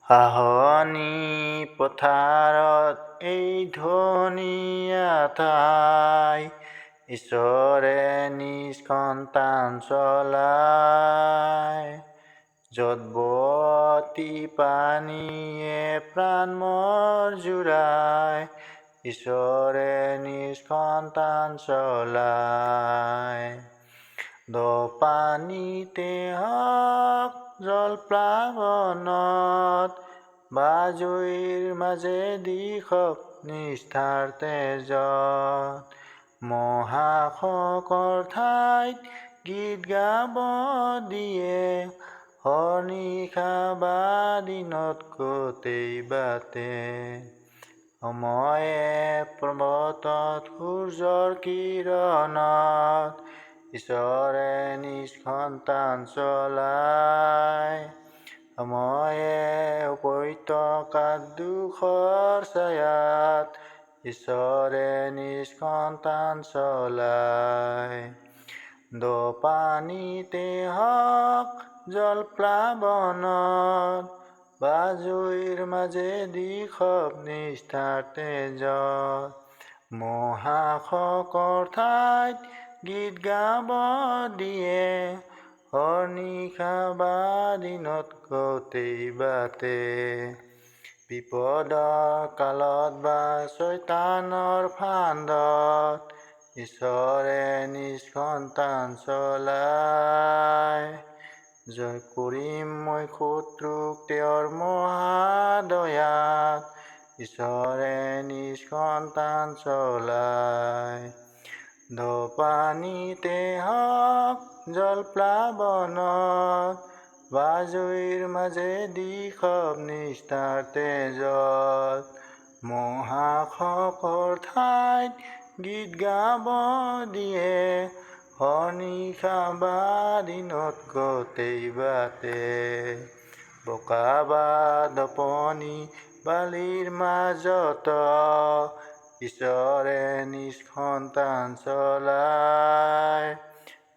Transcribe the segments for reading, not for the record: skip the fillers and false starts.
ঘাঁহনি পথাৰত এই ধুনীয়া ঠাই, ঈশ্বৰে নিজ সন্তান চলায়। য'ত বোৱতী পানীয়ে প্ৰাণ মোৰ জুৰায়, ঈশ্বৰে নিজ সন্তান চলায়। পানীতে হওক জলপ্লাৱনত বা জুইৰ মাজেদি হওক নিষ্ঠাৰ তেজত, মহাশোকৰ ঠাইত গীত গাব দিয়ে, হৰ্নিশা বা দিনত গোটেই বাটে। সময়ে পৰ্বতত সূৰ্যৰ কিৰণত, ঈশ্বৰে নিজ সন্তান চলায়। সময়ে উপত্যকাত দুখৰ ছায়াত, ঈশ্বৰে নিজ সন্তান চলায়। পানীতে হওক জলপ্লাৱনত বা জুইৰ মাজেদি হওক নিষ্ঠাৰ তেজত, মহাশোকৰ ঠাইত গীত গাব দিয়ে, হৰ্নিশা বা দিনত গোটেই বাটে। বিপদৰ কালত বা চয়তানৰ ফান্দত, ঈশ্বৰে নিজ সন্তান চলায়। জয় কৰিম মই শত্ৰুক তেওঁৰ মহাদয়াত, ঈশ্বৰে নিজ সন্তান চলায়। পানীতে হওক জলপ্লাৱনত বা জুইৰ মাজেদি হওক নিষ্ঠাৰ তেজত, মহাশোকৰ ঠাইত গীত গাব দিয়ে, হৰ্নিশা বা দিনত গোটেই বাটে। বোকা বা দপনি বালিৰ মাজত, ঈশ্বৰে নিজ সন্তান চলায়।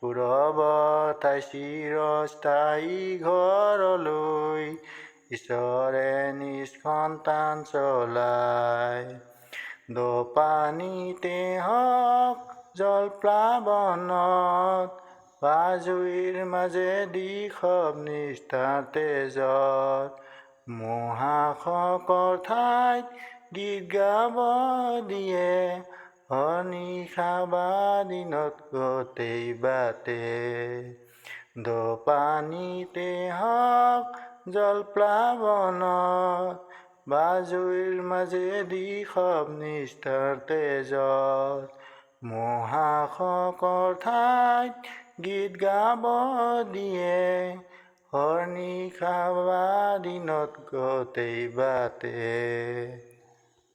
পূৰবৰ ঠাই চিৰস্থায়ী ঘৰলৈ, ঈশ্বৰে নিজ সন্তান চলায়। পানীতে হওক জলপ্লাৱনত বা জুইৰ মাজেদি হওক নিষ্ঠাৰ তেজত, মহাশোকৰ ঠাইত গীত গাব দিয়ে, হৰ্নিশা বা দিনত গোটেই বাটে। পানীতে হওক জলপ্লাৱনত বা জুইৰ মাজেদি হওক নিষ্ঠাৰ তেজত, মহাশোকৰ ঠাইত গীত গাব দিয়ে, হৰ্নিশা বা দিনত গোটেই বাটে।